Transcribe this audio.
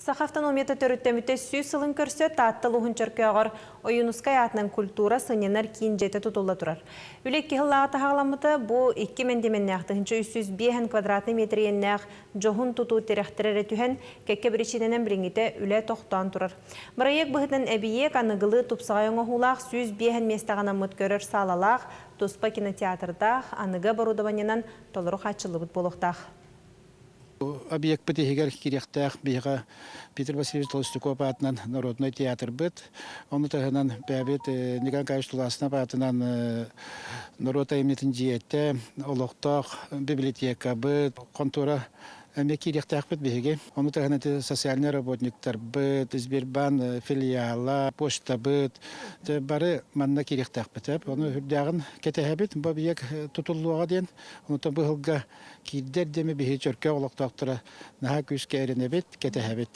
Саха автономията төрүттэммитэ 100 сылын көрсө Таатта улууһун Чөркөөҕөр Ойуунускай аатынан культура сынньанар киин дьиэтэ тутулла турар. Үлэ икки сыллааҕы таһаҕаламмыта бу икки мэндиэмэннээх 1305 квадратный метр иэннээх дьоһун тутуу тирэхтэрэ эрэ түһэн, кэккэ биричиинэнэн билиҥҥитэ үлэ тохтоон турар. Бырайыак быһыытынан эбийиэк аныгылыы тупсаҕай оҥоһуулаах 105 миэстэҕэ анаммыт көрөр саалалаах, туспа кинотеатрдаах, аныгы оборудованиенан толору хааччыллыбыт буолуохтаах. Объекпыт иһигэр киириэхтээх биһиэхэ Петр Васильевич Толстяков аатынан народнай театрбыт, ону таһынан бэйэбит Николай Николаевич Туласынов аатынан норуот айымньытын дьиэтэ, олохтоох библиотекабыт, хонтуора эмиэ киириэхтээхпит биһиги. Ону таһынан ити социальнай работниктарбыт, Сбербанк филиала, почтабыт бары манна киириэхтээхпит. Ону үрдээҕин кэтэһэбит, бу объект тутуллуоҕа диэн. Онтон быһылга киирдэр диэми биһи Чөркөөх олохтоохторо наһаа күүскэ эрэнэбит, кэтэһэбит.